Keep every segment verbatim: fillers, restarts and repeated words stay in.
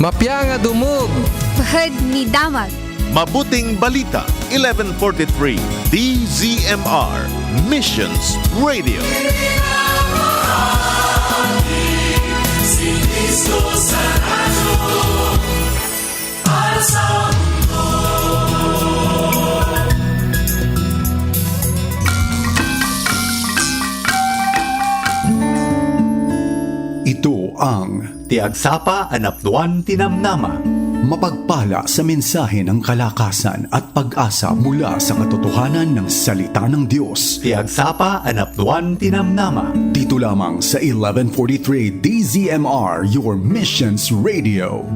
Mapia nga dumog. Pahad ni damag. Mabuting Balita, eleven forty-three, D Z M R, Missions Radio. Ito ang Ti Agsapa a Napnuan ti Namnama. Mapagpala sa mensahe ng kalakasan at pag-asa mula sa katotohanan ng Salita ng Diyos. Ti Agsapa a Napnuan ti Namnama. Dito lamang sa eleven forty-three D Z M R, your Missions Radio.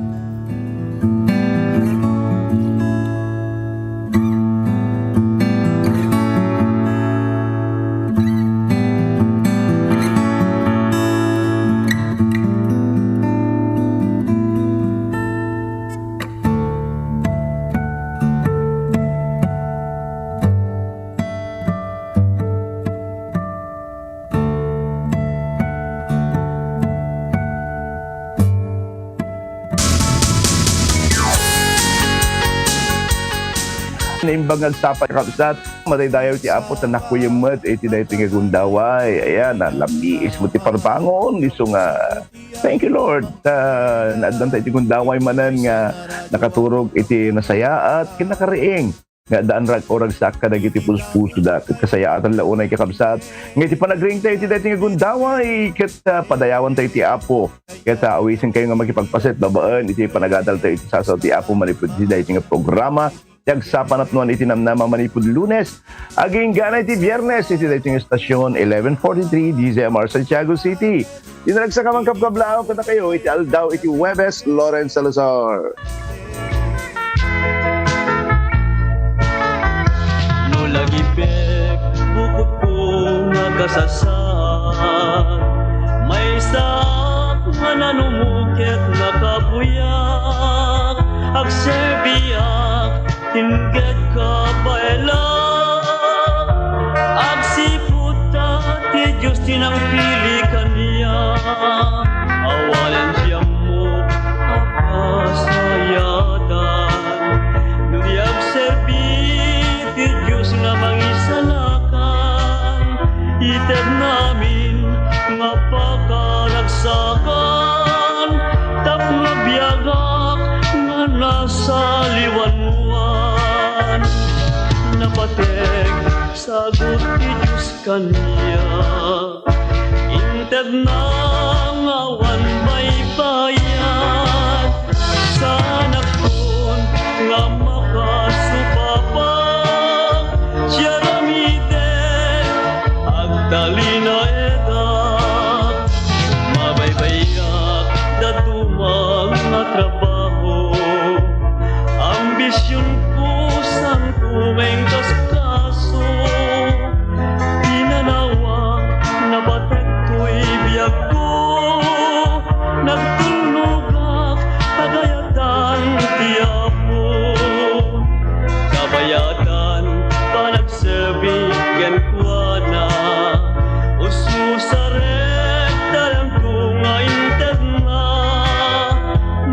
Naimbag nga agsapa, kakabsat, madaydayaw ti Apo, ta nakuyem met iti daytoy nga gundaway. Ayan, nalamiis met ti parbangon, isu nga, thank you, Lord, ta naaddan tayo iti gundaway manen nga nakaturog iti nasayaat ken nakariing nga addaan rag-o ragsak kadagiti puspusoda. Ket kasayaatan la unay, kakabsat, nga iti panagriing tayo iti daytoy nga gundaway, ket, ah, padayawan tayo ti Apo. Ket, ah, awisen kayo nga makipagpaset babaen iti panagadal tayo iti sasao ti Apo manipud iti daytoy nga programa, ti Agsapa a Napnuan iti Namnama, manipud Lunes agingga iti Biernes iti daytoy nga estasyon, eleven forty-three D Z M R Santiago City. Ti naragsak a mangkabkablaaw kadakayo iti aldaw iti Huwebes, Loren Salazar. No lagipek bukod ko nga kasasaan, maysaak nga nanumuket nakabuyak, agserbiak, ingged kabaela. Agsipud ta ti Dios ti nangpili kaniak. Awanen ti ammok a kasayaatan. No di agserbi ti Dios nga mangisalakan, ited namin nga pakaragsakan, tapno biagak nga nasaliwan. Napateg sagut ti Dios kaniak. Intedna nga awan baybayat, sanakon nga makasupapag ti aramiden, agtalinaedak. Mabaybayak dadduma nga trabaho. Ambisionko, saanko nga inkaskaso. Pinanawak, napateg toy biagko. Nagtulnogak, pagayatan ti Apo. Kabayatan, panag- serbi kenkuana. Usmusarek, talangko nga intedna.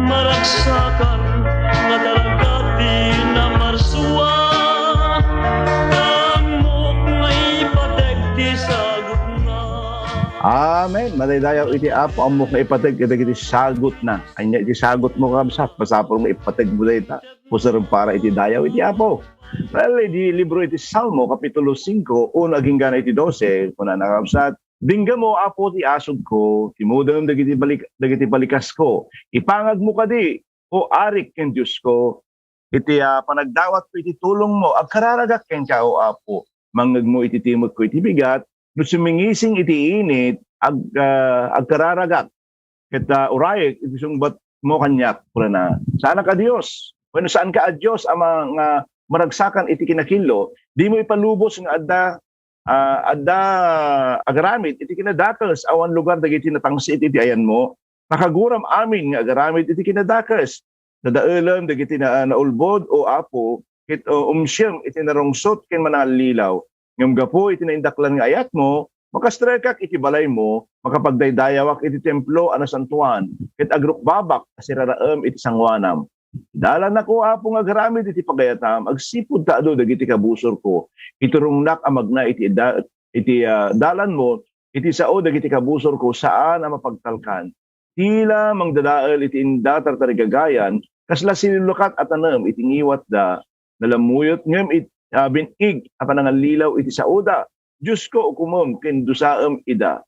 Maragsakan nga talaga ti namarsua. Ammok nga ipateg ti sagutna. Amen. Madaydayaw iti Apo, ammok nga ipateg kadagiti sagutna. Ania iti sagutmo, kabsat? Masapul nga ipategmo dayta. Pusurem para iti dayaw iti Apo. Well, iti libro iti Salmo, Kapitulo singko, uno agingga iti dose, kunana, kakabsat, "Dinggamo, Apo, ti asugko, timudem dagiti balik-, dagiti balikasko. Ipangagmo kadi, O Arik ken Diosko, iti, ah, panagdawatko iti tulongmo, agkararagak kenka, O Apo. Mangngegmo iti timekko iti bigat, no sumingising iti init, ag-, ah, agkararagak." Ket, ah, urayek iti sungbatmo kaniak, kunana. Saanka a Dios, wenno saanka a Dios a ma-, nga maragsakan iti kinakillo, dimo ipalubos nga adda, ah, adda agaramid iti kinadakes, awan lugar dagiti natangsit iti ayanmo. Nakaguram amin nga agaramid iti kinadakes. Dadaelem dagiti na-, naulbod, O Apo, ket, uh, umsiem iti narungsot ken manangallilaw. Ngem gapu iti naindaklan nga ayatmo, Makastrekak iti balaymo, makapagdaydayawak iti templo a nasantoan, ket agrukbabak a siraraem iti sangoanam. Idalannako, Apo, nga agaramid iti pagayatam agsipud ta adu dagiti kabusorko. Iturongnak a magna iti da-, iti, ah, dalanmo, iti sao dagiti kabusorko saan a mapagtalkan. Tila mangdadael iti inda tartarigagayan, kasla silulukat a tanem iti ngiwatda. Nalammuyot ngem it-, ah, bin-ig a panangallilaw iti saoda. Diosko, ukomem ken dusaem ida.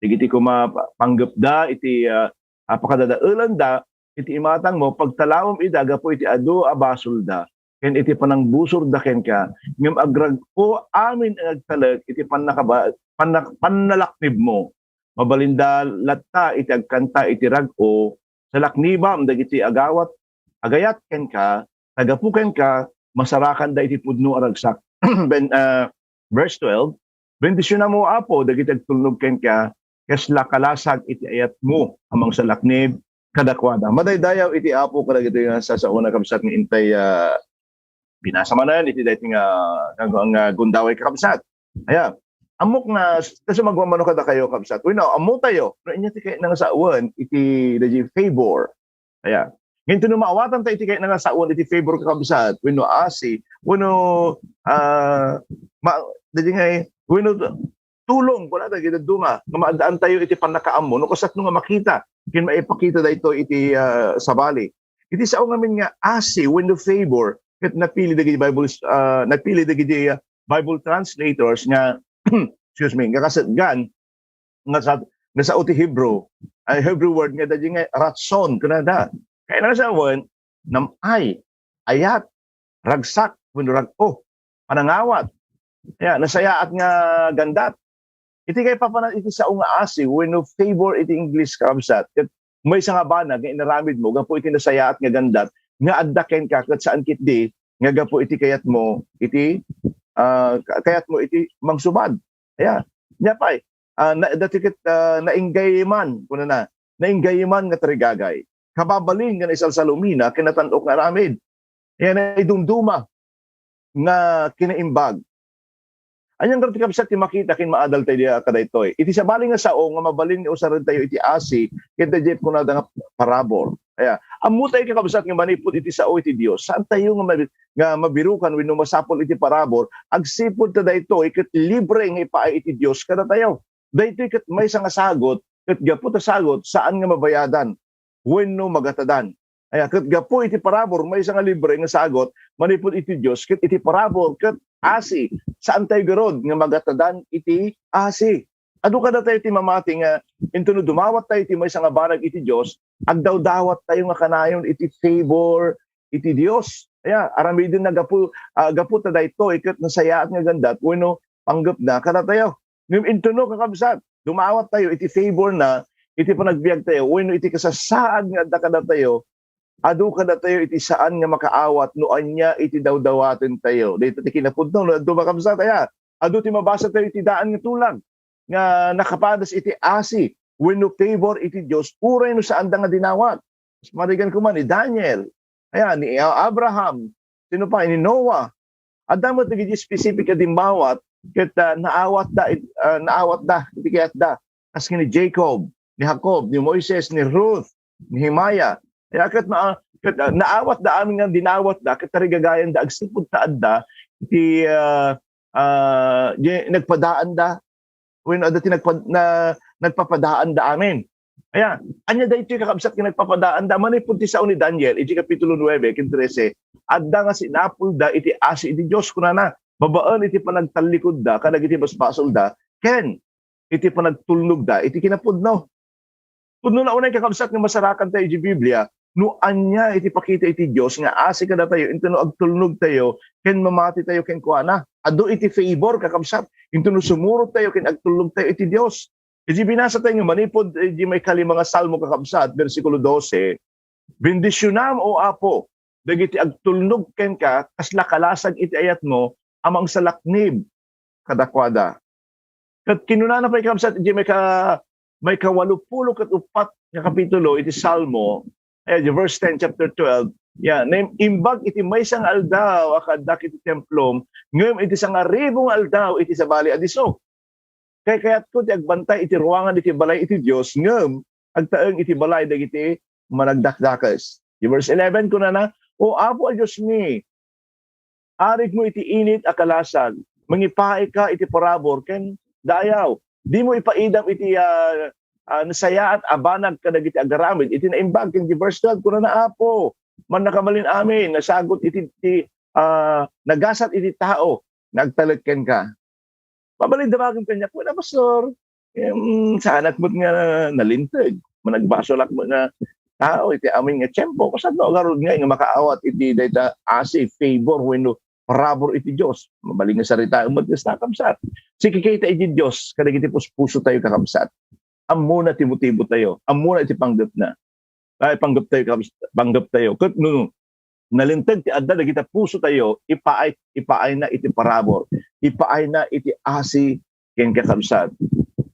Dagiti koma pa-, panggepda iti, ah, ah, pakadadaelanda iti imatangmo, pagtalawem ida gapu iti adu a basolda ken iti panangbusorda kenka, ngem agrag-o amin nga agtalek iti pannakaba-, pannak-, pannalaknibmo. Mabalinda latta iti agkanta iti rag-o, salaknibam dagiti agawat, agayat kenka, ta gapu kenka, masarakanda iti pudno a ragsak. Ben-, ah, verse twelve, "Bendisionam, O Apo, dagiti agtulnog kenka, kasla kalasag iti ayatmo a mangsalaknib kadakuada." Madaydayaw iti Apo kadagiti nga sasaona, kabsat, nga intay, ah, binasa manen iti daytoy nga, nga, nga gundaway, kakabsat. Aya, ammok nga, kasi magmamano kadakayo, kabsat. Wenno, ammotayo, no, ania ti kayatna nga sawen iti daydi favor. Aya. Ngayon, no maawatan tayo iti kayatna nga sawen iti favor, kakabsat, wenno asi, wenno, ah, ma-, daydi nga, wenno tulong, kuna dagiti dadduma, nga maaddaan tayo iti pannakaammo, no, kasatno nga makita, ken maipakita daytoy iti, ah, sabali. Iti sao ngamin nga asi wenno favor, ket napili dagiti Bible, ah, napili dagiti, ah, Bible translators nga, excuse me, nga kasadgan, nga sa, nga sao ti Hebrew, ay, Hebrew word nga daydi nga ratson, kunada. Kayatna nga sawen, nam-ay, ayat, ragsak, wenno rag-o, panangawat. Aya, nasayaat nga gandat. Iti kaipapanan iti sao nga asi wenno favor iti English, kakabsat, ket maysa nga banag nga inaramidmo gapu iti nasayaat nga gandat nga adda kenka, ket saan ketdi nga gapu iti kayatmo iti, ah, ka-, kayatmo iti mangsubad. Aya, nia pay, ah, na, dati ket, ah, nainggayiman, kunana, nainggayiman nga tarigagay. Kababalin nga naisalsalumina ken natan-ok nga aramid. Aya, naidumduma nga kinaimbag. Ania ngarud ti kabsat ti makita ken maadal tayo kadaytoy? Iti sabali nga sao nga mabalin nga usaren tayo iti asi, ket daydiay kunada nga parabor. Aya, ammo tayo, kakabsat, nga manipud iti sao iti Dios, saan tayo nga mabi-, nga mabirukan wenno masapul iti parabor, agsipud ta daytoy ket libre nga ipaay iti Dios kadatayo. Daytoy ket maysa nga sagot, ket gapu ta sagot, saan nga mabayadan wenno magatadan. Aya, ket gapu iti parabur, maysa nga libre nga sagot manipud iti Dios, ket iti parabur ket asi, saan tayo garud nga magatadan iti asi. Adu kadatayo ti mamati nga intono dumawat tayo iti maysa nga banag iti Dios, agdawdawat tayo nga kanayon iti favor iti Dios. Aya, aramiden na gapu, ah, gapu ta daytoy ket nasayaat nga gandat wenno panggepna kadatayo. Ngem intono, kakabsat, dumawat tayo iti favor na, iti panagbiag tayo, wenno iti kasasaad nga adda kadatayo, adu kadatayo iti saan nga makaawat no ania iti dawdawaten tayo. Dayta ti kinapudno, no? Adu, kakabsat, aya, adu ti mabasa tayo iti daan nga tulag nga nakapadas iti asi wenno favor iti Dios, uray no saanda nga dinawat. Marigan koma ni Daniel, aya, ni Abraham, sino pa, ni Noah. Adda met dagiti specific a dimmawat ket, ah, naawatda it-, ah, naawatda iti kayatda. Kas ken ni Jacob, ni Jacob, ni Moises, ni Ruth, ni Nehemiah. Kaya ket na-, ket, ah, naawatda amin nga dinawatda ket tarigagayanda agsipud ta adda iti, ah, ah, di-, nagpadaanda wenno adda ti nagpa-, na, nagpapadaanda amin. Aya, ania daytoy, kakabsat, nga nagpapadaanda? Manipud ti sao ni Daniel, iti Kapitulo nuebe ken trese, adda nga sinapulda iti asi iti Dios, kunana, babaen iti panagtallikudda kadagiti basbasolda ken iti panagtulnogda iti kinapudno. Pudno la unay, kakabsat, nga masarakan tayo iti Biblia no ania iti pakita iti Dios nga asi kadatayo intono agtulnog tayo ken mamati tayo kenkuana. Adu iti favor, kakabsat, intono sumurot tayo ken agtulnog tayo iti Dios. Iti binasa tayo nga manipud iti maikalima nga Salmo, kakabsat, bersikulo dose, "Bendisionam, O Apo, dagiti agtulnog kenka, kasla kalasag iti ayatmo a mangsalaknib kadakuada." Ket kinunana pay, kabsat, iti maika-, maikawalupulo ket uppat nga kapitulo iti Salmo, eh, di verse ten, chapter twelve, ya, "Naimbag iti maysa nga aldaw a kaaddak iti templom, ngem iti sangaribu nga aldaw iti sabali a disso." Kaykayatko ti agbantay iti ruangan iti balay iti Dios, ngem agtaeng iti balay dagiti managdakdakes. Di verse eleven, kunana, "O Apo a Diosmi, arigmo iti init a kalasag, mangipaayka iti parabur ken dayaw. Dimo ipaidam iti, ah, ah, nasayaat a banag kadagiti agaramid iti naimbag." Ken di verse twelve, kunana, "Apo, mannakabalin amin, nasagut iti, ti, ah, nagasat iti tao, nagtalek kenka." Mabalin damagem kaniak, "Kuna, Pastor, em, saanak met nga nalinteg. Managbasolak met nga tao iti amin nga tiempo. Kasano ngarud nga, nga makaawat iti dayta asi, favor wenno parabur iti Dios?" Mabalin nga saritaem met kasta, kabsat. Sikikita iti Dios kadagiti puspuso tayo, kakabsat. Ammona ti motibo tayo. Ammona iti panggepna. Ay, panggep tayo, kabs-, panggep tayo. Ket no nalinteg ti adda dagiti puso tayo, ipaay, ipaayna iti parabur, ipaayna iti asi ken kakabsat.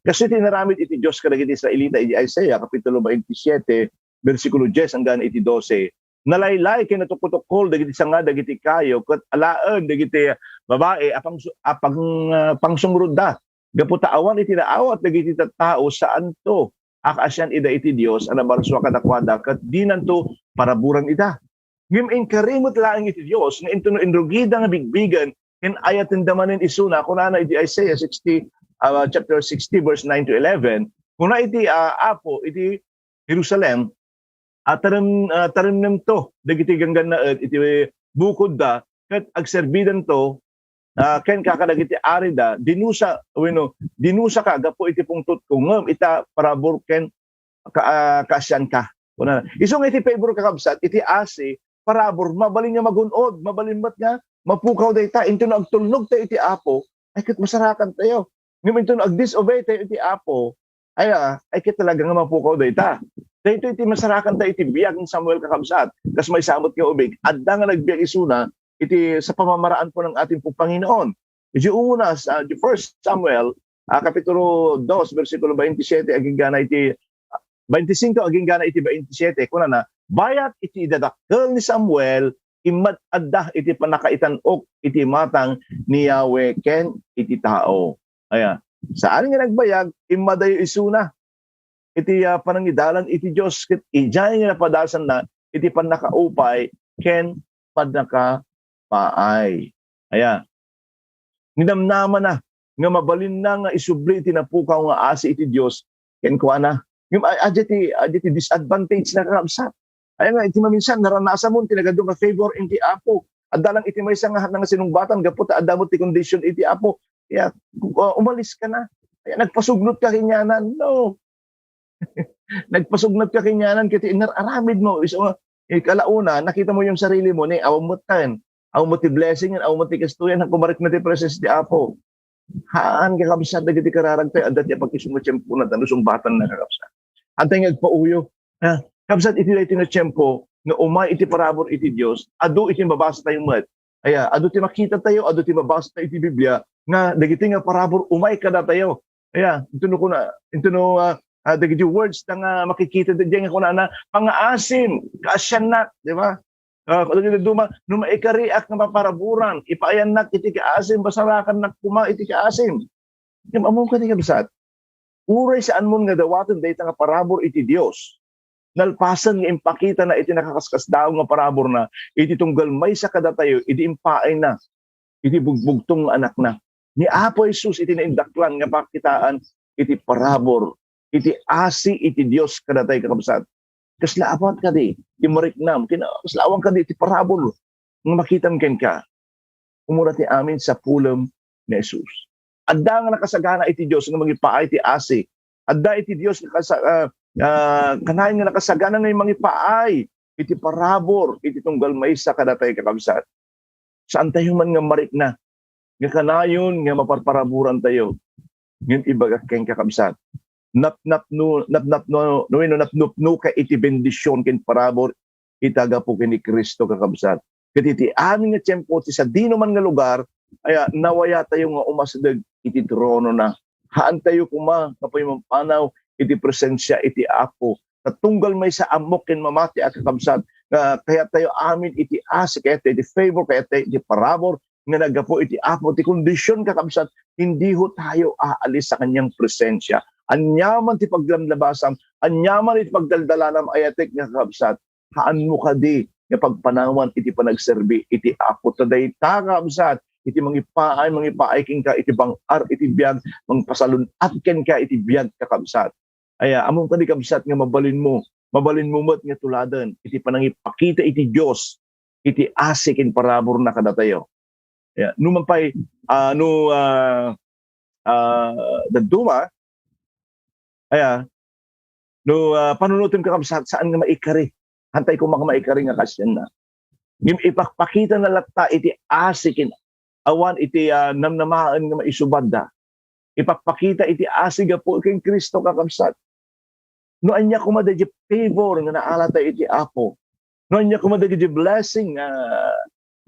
Kasi ti inaramid iti Dios kadagiti Israelita iti Isaiah, Kapitulo twenty-seven, bersikulo dies hanggan iti dose, nalaylay ken natukutukkol dagiti sanga dagiti kayo, ket alaen dagiti babai a pangsu-, a pang-, ah, pangsungrotda. Gapu ta awan iti naawat dagiti tattao, saanto a kaasian ida iti Dios a nabarsua kadakuada, ket dinanto paraburan ida. Ngem inkari met laeng iti Dios nga intono inrugida nga bigbigen ken ayatenda manen isuna, kunana iti Isaiah sixty, ah, chapter sixty, verse nine to eleven, kuna iti, ah, Apo iti Jerusalem, a tarem-, a taremnemto dagiti ganggannaet iti bukodda, ket agserbidanto, ah, kenka kadagiti arida, dinusa, wenno, dinusaka gapu iti pungtotko, ngem ita parabur ken ka-, ah, kaasianka. Kuna, isu nga iti favor, kakabsat, iti asi, parabur, mabalin nga magun-od, mabalin met nga mapukaw dayta. Intono agtulnog tayo iti Apo, ay ket masarakan tayo. Ngem intono agdisobey tayo iti Apo, ay, ah, ay ket talaga nga mapukaw dayta. Daytoy ti masarakan tayo iti biag ni Samuel, kakabsat. Kas maysa met nga ubing, adda nga nagbiag isuna iti sa pamamaraan po ng ating pong Panginoon. Iti una, sa, di First Samuel, ah, Kapitulo dos, bersikulo twenty-seven, agingga na iti, ah, twenty-cinco, agingga na iti twenty-seven, kunana, "Bayat iti idadakkel ni Samuel, immad adda iti pannakaitan-ok iti matang ni Yahweh ken iti tao." Aya, saan nga nagbayag, immadayo isuna iti, ah, panangidalan iti Dios, ket idiay nga napadasanna iti pannakaupay ken pannakapaay. Aya, ninamnamana nga mabalinna nga isubli iti napukaw nga asi iti Dios kenkuana. Ngem a-, adda ti, adda ti disadvantage na, kakabsat. Aya nga, iti maminsan, naranasamon ti nagadu nga favor iti Apo. Adda lang iti maysa nga, nga sinungbatan gapu ta adda met ti condition iti Apo. Kaya, uh, umalis ka na. Kaya nagpasugnot ka kaniana. No. Nagpasugnot ka kaniana, ket inar-aramid mo. Isu nga, eh, kalauna, nakita mo yung sarili mo, ni, awan mo tan. Awan mo ti blessing, awan mo ti kastoyan, kumarik na ti presence ti Apo. Haan, kakabsat, dagiti kararag tayo, adda ti apagkisungo ti tiempo na, tano sungbatan na, kakabsat. Antay nga agpauyo. Ha? Kabsat, iti daytoy nga tiempo, nga umay iti parabur iti Dios, adu iti mabasa tayo met. Aya, adu ti makita tayo, adu ti mabasa tayo iti Biblia, nga dagiti nga parabur umay kadatayo. Aya, intono kuna, intono, ah, ah, dagiti words ta nga makikita tayo nga kunana, "Pangaasim, kaasiannak," di ba? Ah, dagiti duma, "No maikariak nga paparaburan, ipaayannak iti kaasim, basarakannak koma iti kaasim." Ngem ammom kadi, kabsat, uray saanmon nga dawaten dayta nga parabur iti Dios, nalpasen nga impakitana iti nakaskasdaaw nga paraburna iti tunggal maysa kadatayo idi impaayna iti bugbugtong nga Anakna. Ni Apo Jesus iti naindaklan nga pakitaan iti parabur, iti asi iti Dios kadatayo, kakabsat. Kasla awan kadi ti mariknam, kina-, kasla awan kadi ti parabur nga makitam kenka. Umuna ti amin, sapulem ni Jesus. Adda nga nakasagana iti Dios nga mangipaay ti asi. Adda iti Dios nga kasa-, ah, ah, kanayon nga nakasagana nga mangipaay iti parabur iti tunggal maysa kadatayo, kakabsat. Saan tayo man nga marikna nga kanayon nga maparparaburan tayo. Ngem ibagak kenka, kabsat, napnapno, napnapno, no, no, napnupno ka iti bendision ken parabur ita gapu ken ni Cristo, kakabsat. Ket iti amin nga tiempo, ti sadino man nga lugar, aya, nawaya tayo nga umasdeg iti trono na. Haan tayo koma nga paimampanaw iti presensia iti Apo. Ta tunggal maysa ammok ken mamati a kakabsat, nga kayat tayo amin iti asi, kayat tayo iti favor, kayat tayo iti parabur, nga naggapu iti Apo, ti kondisyon, kakabsat, hindi ho tayo aalis sa kanyang presensya. Aniaman ti paglamlabasam, aniaman iti pagdaldalanam, ayatek nga kakabsat, haanmo kadi nga pagpanawan iti panagserbi iti Apo. Ta dayta, kakabsat, iti mangipaay, mangipaay kenka iti bang-ar iti biag, mangpasalun-at kenka iti biag, kakabsat. Aya, ammom kadi, kabsat, nga mabalinmo, mabalinmo met nga tuladen iti panangipakita iti Dios iti asi ken paraburna kadatayo. Aya, no man pay, ah, no, ah, ah, dadduma, aya, no, ah, panunotem, kakabsat, saan nga maikari. Hantay koma nga maikari nga kasianna. Ngem ipakpakitana latta iti asi ken awan iti, ah, namnamaen nga maisubadda. Ipakpakita iti asi gapu ken Cristo, kakabsat. No ania koma daydi favor nga naalatayo iti Apo, no ania koma daydi blessing nga,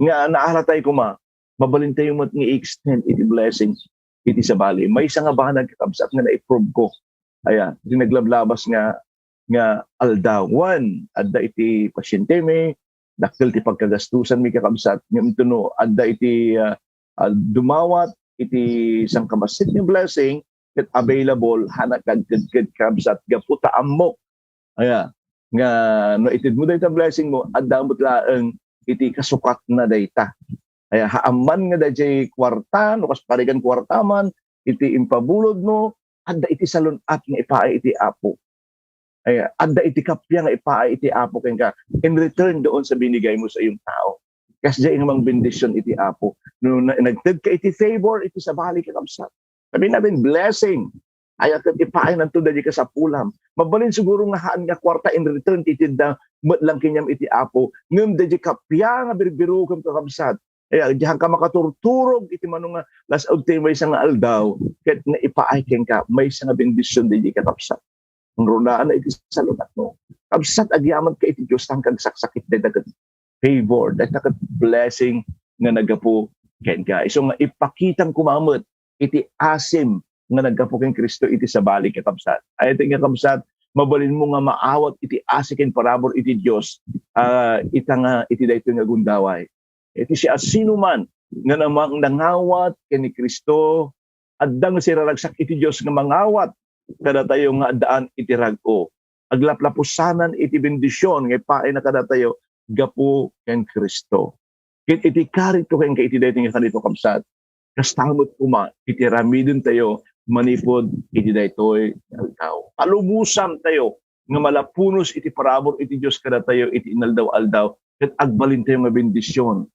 nga naalatayo koma, mabalintayo met nga i-extend iti blessing iti sabali. Maysa nga banag, kakabsat, nga na-improve ko. Aya, iti naglablabas nga, nga aldaw. Wen, adda iti pasientemi, dakkel ti pagkagastusanmi, kakabsat, ngem no adda iti, ah, ah, dumawat iti sangkabassit nga blessing, ket available, haannak nga agkedked, kabsat, gapu ta ammok. Aya, nga no itedmo dayta blessing mo, adda met laeng iti kasukatna dayta. Aya, haanman nga daydiay kuarta, no kas parigan kuarta man, iti impabulodmo, adda iti salun-at nga ipaay iti Apo. Aya, adda iti kappia nga ipaay iti Apo kenka. In return doon sa binigay mo sa iyong tao. Kasdiay nga mangbendisyon iti Apo. No na-, nagtedka iti favor iti sabali, kakabsat. Sabi natin, blessing. Aya ket ipaay nanto daydi kasapulam. Mabalin siguro nga haan nga kuarta in return ti itedda met lang kaniam iti Apo. Ngem daydi kappia nga birbirokem, kakabsat. Aya, diak ka makaturturog iti mano nga las-ud ti maysa nga aldaw, ket naipaay kenka maysa nga bendisyon daydi, kakabsat. Ngrunaan iti salunatmo. Kabsat, agyamanka iti Dios, ta agsaksakit dayta ket favor, dayta ket blessing nga naggapu kenka. Isu nga ipakitam koma met iti asim nga naggapu ken Cristo iti sabali, kakabsat. Ay, iti nga, kabsat, mabalinmo nga maawat iti asi ken parabur iti Dios, ah, ita nga iti daytoy nga gundaway. Iti siasinoman nga namang nangawat ken ni Cristo, adda nga siraragsak iti Dios nga mangawat kadatayo nga addaan iti rag-o. Aglaplapusanan iti bendision nga ipaayna kadatayo gapu ken Cristo. Ket iti karitko kenka iti daytoy nga kanito, kabsat, kasta met koma iti aramidentayo manipud iti daytoy nga aldaw. Palubosantayo nga malapunos iti parabur iti Dios kadatayo iti inaldaw-aldaw, ket agbalintayo nga bendision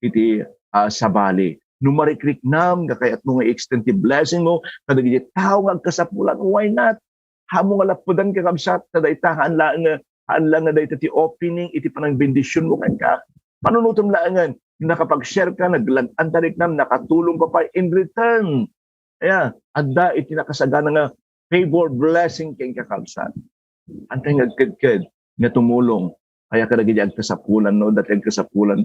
iti, ah, sabali. No marikriknam nga kayatmo nga i-extend ti blessing mo kadagiti tao nga agkasapulan, why not? Haanmo nga lappudan, kakabsat, ta dayta, haan laeng nga, haan laeng nga dayta ti opening iti panangbendisionmo kenka. Panunotem laengen, nakapag-share ka, naglag-an ta riknam, nakatulong ka pay. In return, aya, adda iti nakasagana nga favor, blessing kenka, kabsat. Antay nga agkedked nga tumulong. Aya kadagiti agkasapulan, no? Dati agkasapulan.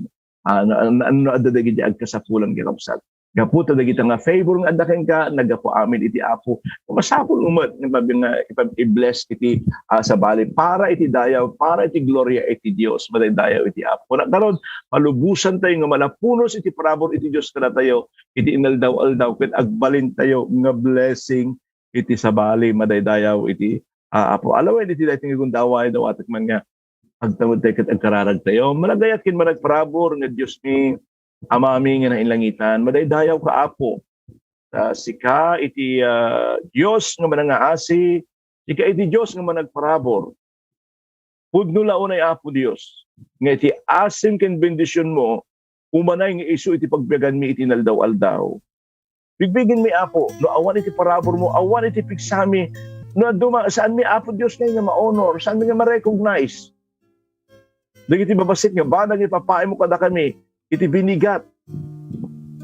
Ah, no, no, no, adda dagiti agkasapulan, kakabsat. Gapu ta dagita nga favor nga adda kenka, naggapu amin iti Apo. Masapul met nga ipa-, nga ipa-, i-bless iti, ah, sabali para iti dayaw, para iti gloria iti Dios, madaydayaw iti Apo. Kuna karon, palubosantayo nga malapunos iti parabur iti Dios kadatayo, iti inaldaw-aldaw, ket agbalintayo nga blessing iti sabali, madaydayaw iti, ah, Apo. Alawen iti daytoy nga gundaway, dawatek man nga agtamedtayo ket agkararagtayo. Managayat ken managparabur nga Diosmi, Amami nga nainlangitan, madaydayaw ka, Apo. Ta sika iti, ah, Dios nga manangaasi, sika iti Dios nga managparabur. Pudno la unay, Apo Dios, nga iti asim ken bendisionmo, umanay nga isu iti pagbiaganmi iti inaldaw-aldaw. Bigbigenmi, Apo, no awan iti paraburmo, awan iti pigsami, no aduma, saanmi, Apo Dios, nga, nga ma-honor, saanmi nga ma-recognize dagiti babassit nga banag nga ipapaaymo kadakami iti binigat.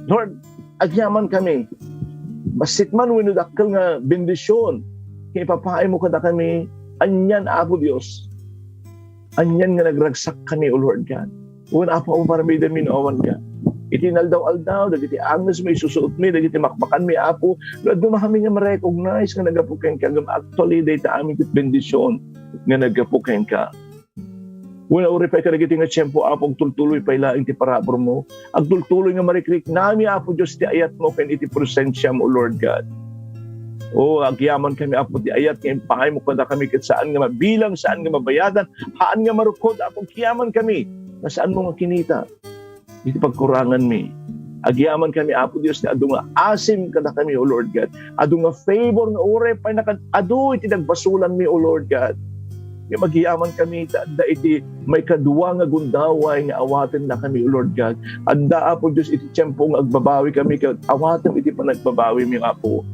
Lord, agyamankami. Bassit man wenno dakkel nga bendision nga ipapaaymo kadakami, anian, Apo Dios. Anian nga nagragsakkami, O Lord God. Wen, Apo, awan paramidanmi no awan ka. Iti inaldaw-aldaw, dagiti angesmi, isusuotmi, dagiti makmakanmi, Apo, no aduma kami nga ma-recognize nga naggapu kenka, ngem actually, dayta amin ket bendision nga naggapu kenka. Wen, uray pay kadagiti nga tiempo, Apo, agtultuloy pay laeng ti paraburmo. Agtultuloy nga marikriknami, Apo Dios, ti ayatmo ken iti presensiam, O Lord God. O, agyaman kami, Apo, ti ayat nga impaaymo kadakami ket saan nga mabilang, saan nga mabayadan, haan nga marukod, Apo, agyaman kami nga saanmo nga kinita iti pagkuranganmi. Agyaman kami, Apo Dios, nga adu nga asim kadakami, O Lord God. Adu nga favor nga uray pay nakad-adu iti nagbasolanmi, O Lord God. Nga agyaman kami ta adda iti maikadua nga gundaway nga awatennakami, O Lord God. Adda, Apo Dios, iti tiempo nga agbabawi kami ket awatem iti panagbabawimi, Apo.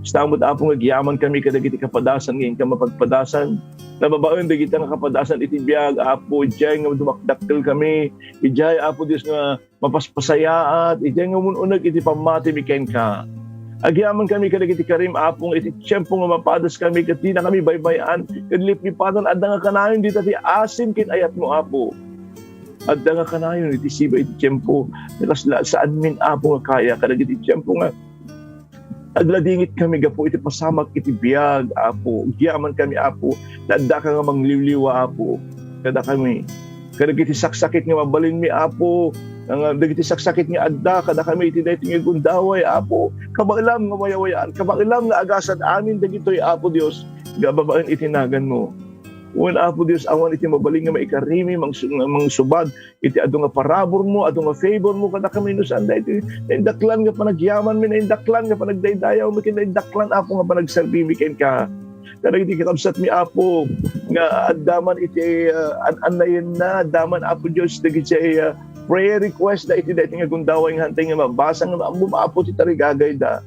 Kasta met, Apo, nga agyaman kami kadagiti kapadasan nga inka mapagpadasan. Nababaen dagita nga kapadasan iti biag, Apo, idiay nga dumakdakkel kami. Idiay, Apo Dios, nga mapaspasayaat, idiay nga umun-uneg iti pammatimi kenka. Agyaman kami kadagiti karim, Apo, nga iti tiempo nga mapadas kami ket dina kami baybay-an ken liplipatan, adda nga kanayon dita ti asim ken ayatmo, Apo. Adda nga kanayon iti siba iti tiempo nga kasla saanmin, Apo, nga kaya kadagiti tiempo nga agladingit kami gapu iti pasamak iti biag, Apo. Agyaman kami, Apo, ta addaka nga mangliwliwa, Apo, kadakami. Kadagiti saksakit nga mabalinmi, Apo, nga dagiti saksakit nga adda kadakami iti daytoy nga gundaway, Apo. Kabaelam nga wayawayaan, kabaelam nga agasad amin dagitoy, Apo Dios, nga babaen iti naganmo. Wen, Apo Dios, awan iti mabalin nga maikarimi, mangsu-, nga mangsubad iti adu nga paraburmo, adu nga favormo kadakami, no saan daytoy naindaklan nga panagyamanmi, naindaklan nga panagdaydayawmi, ken naindaklan, Apo, nga panagserbimi kenka. Kadagiti kakabsatmi, Apo, nga adda man iti, ah, an-, annayenna, adda man, Apo Dios, dagiti, ah, prayer request da iti daytoy nga gundaway nga hantay nga mabasa nga maammom, Apo, ti tarigagayda.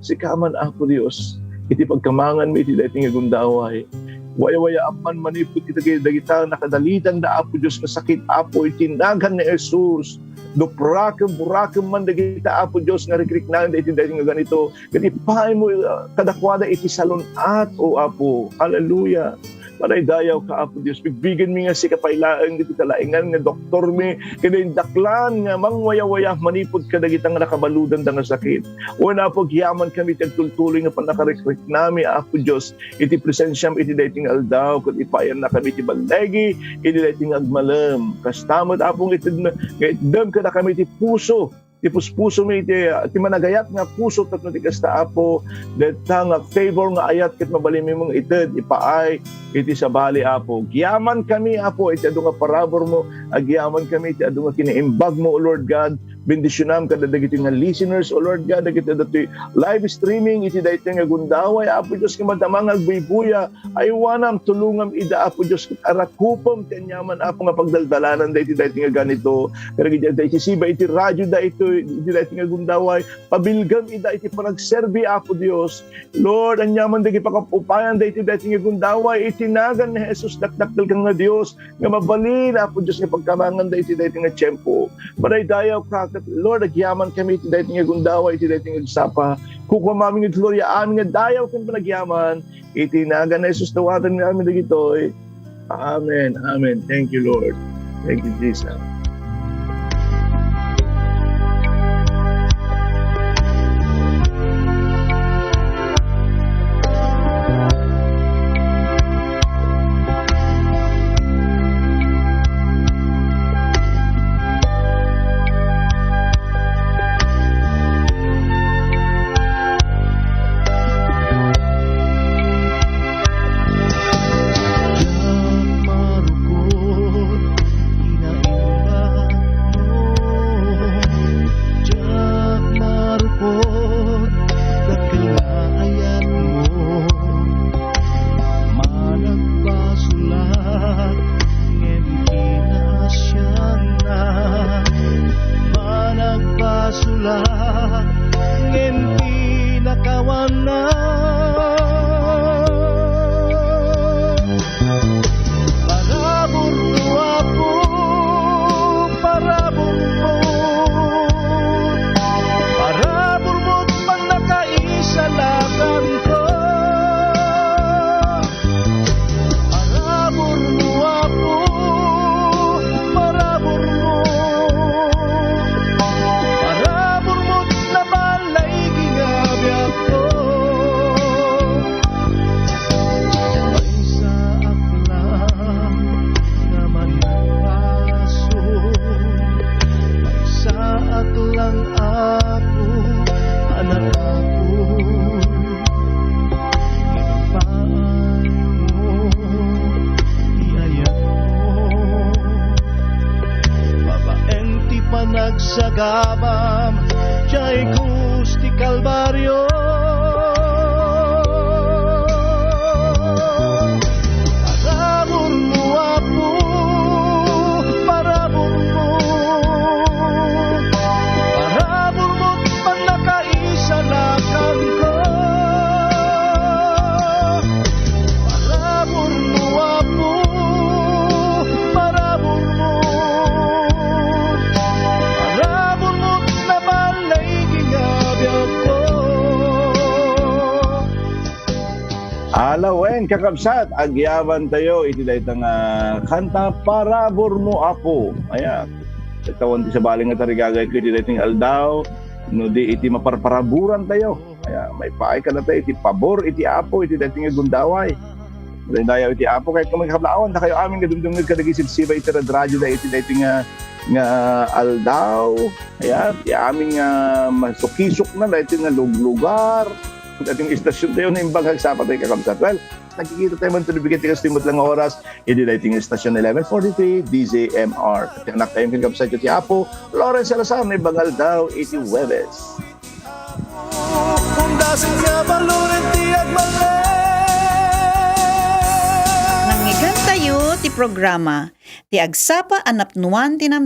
Sika man, Apo Dios, iti pagkamanganmi iti daytoy nga gundaway. Wayawayaan man manipud iti dagita nakadalitanda, Apo Dios, nga sakit, Apo, iti nagan ni Jesus. Duprakem, burakem man dagita, Apo Dios, nga rikriknaen iti daytoy nga ganito. Ket ipaaymo, ah, kadakuada iti salun-at, O Apo. Hallelujah. Manaydayawka, Apo Dios. Bigbigenmi nga sika pay laeng iti kalaingan nga doktormi, ken indaklan nga mangwayawaya manipud kadagita nga nakabaludanda nga sakit. Wen, Apo, agyaman kami iti agtultuloy nga pannakarikriknami, Apo Dios, iti presensiam iti daytoy nga aldaw, ket ipaayanna kami iti balligi, iti daytoy nga agmalem. Kasta met, Apo, nga ited-, nga itdem kadakami iti puso, ti puspusomi iti, ti managayat nga puso tapno ti kasta, Apo, dayta nga favor nga ayat ket mabalinmi nga ited, ipaay iti sabali, Apo. Agyaman kami, Apo, iti adu nga paraburmo, agyaman kami iti adu nga kinaimbagmo, O Lord God. Bendisionam kada dagiti nga listeners, O Lord God, dagiti daytoy live streaming iti daytoy nga gundaway, Apo Dios, nga madama nga agbuybuya, aywanam, tulongam ida, Apo Dios, ket arakupem ti aniaman, Apo, nga pagdaldalanan daytoy, daytoy nga ganito. Kadagiti adda iti siba iti radio daytoy, iti daytoy nga gundaway, pabilgam ida iti panagserbi, Apo Dios. Lord, aniaman dagiti pakaup-upayan daytoy, daytoy nga gundaway, iti nagan ni Jesus, dakdakkelka nga Dios, nga mabalin, Apo Dios, nga pagkamanganda iti daytoy nga tiempo. Manaydayawka, ket Lord, agyaman kami iti daytoy nga gundaway, iti daytoy nga agsapa. Kukuam amin nga gloria, amin nga dayaw ken panagyaman, iti nagan ni Jesus, dawaten mi amin dagitoy. Amen. Amen. Thank you, Lord. Thank you, Jesus. Abam, jay krus ti Kalbario. Paraburmo, Apo, paraburmo. Paraburmo, pannakaisalakanko. Paraburmo, Apo, paraburmo. Paraburmo, nabalay nga biagko. Ala wen, kakabsat, agyabantayo iti dayta nga kanta, Paraburmo, Apo. Ayan. Tawan ti sabali nga tarigagayko iti daytoy nga aldaw, no di iti maparparaburantayo. Ayan, maipaay kadatayo iti pabor iti Apo, iti daytoy nga gundaway. Daydayaw iti Apo, ket kami kakablawan, dakayo amin nga dumdumngeg kadagiti sibsibay iti radradioda iti daytoy nga, nga aldaw. Ayan, ti amin nga masukisok na daytoy nga luglugar. Daytoy nga istasyon tayo, naimbag agsapa tayo, kakabsat. Well, nagkikita tayo man tuloy, bigat ti kastoy met lang nga oras. Idi daytoy nga istasyon, eleven forty-three, D Z M R. Ti anak tayo, kakabsat, ti Apo, Lawrence Salazar, naimbag nga aldaw iti Huwebes. Kung dasig nga baluren ti agmalen. Nangngegentayo ti programa, ti agsapa a napnuan ti nam-